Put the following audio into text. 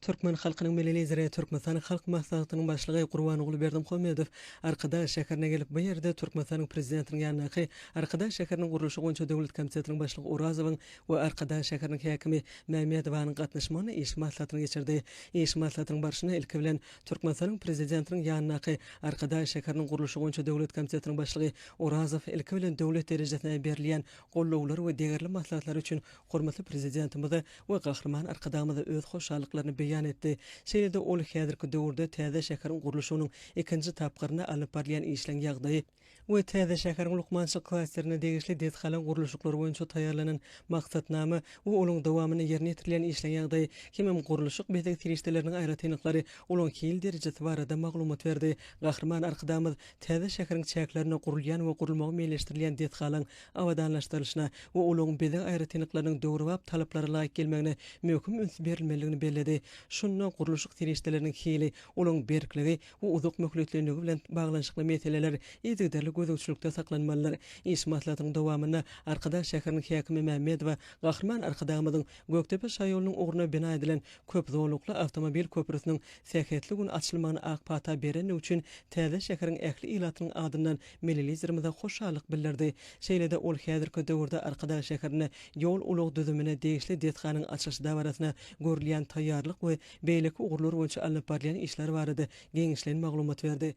Türkmen halkynyň Milli Lideri, Türkmenistanyň Halk Maslahatynyň Başlygy Gurbanguly Berdimuhamedow Arkadag şäherine gelip, bu ýerde Türkmenistanyň Prezidentiniň ýanyndaky Arkadag şäheriniň gurluşygy boýunça döwlet komitetiniň başlygy Orazowyň we Arkadag şäheriniň häkimi Mämmedowanyň gatnaşmagynda iş maslahatyny geçirdi. Iş maslahatynyň barşynda ilki bilen Türkmenistanyň Prezidentiniň ýanyndaky Arkadag şäheriniň gurluşygy boýunça döwlet komitetiniň başlygy Orazow ilki bilen döwlet derejesinde berilýän gollawlar we degerli maslahatlar üçin hormatly Prezidentimize we Gahryman Arkadagymyza öz hoşallyklaryny beýan etdi. Şeýle-de ol häzirki döwürde täze şäheriň gurluşygynyň ikinji tapgyrynda alnyp barylýan işleň ýagdaýy we täze şäheriň lukmançylyk klasterine degişli desgalaryň gurluşyklary boýunça taýýarlanan maksatnama we olaryň dowamynda ýerine ýetirilýän işleň ýagdaýy hemem gurluşyk bezeg serişdeleriniň aýratynlyklary, olaryň hil derejesi barada maglumat berdi. Gahryman Arkadagymyz täze şäheriň çäklerinde gurulýan we gurulmagy meýilleşdirilýän desgalaryň abadanlaşdyrylyşyna we ulagyň bezeg aýratynlyklarynyň döwrebap talaplara laýyk gelmegine möhüm üns berilmelidigini belledi. Şunda gurluşyk serişdeleriniň hili, olaryň berkligi we uzak möhletlenligi bilen baglanyşykly meseleler yzygiderli gözegçilikde saklanmalydyr. Iş maslahatynyň dowamynda Arkadag şäheriniň häkimi Mämmedowa Gahryman Arkadagymyzyň Gökdepe şaýolunyň ugruna bina edilen köp zolakly awtomobil köprüsiniň sähetli gün açylmagyna ak pata berendigi üçin täze şäheriň ähli ilatynyň adyndan Milli Liderimize hoşallyk bildirdi. Şeýle-de ol häzirki döwürde Arkadag şäherinde ýol-ulag düzümine degişli desganyň açylyş dabarasyna görülýän taýýarlyk we beýleki ugurlar boýunça alnyp barylýan işler barada giňişleýin maglumat berdi.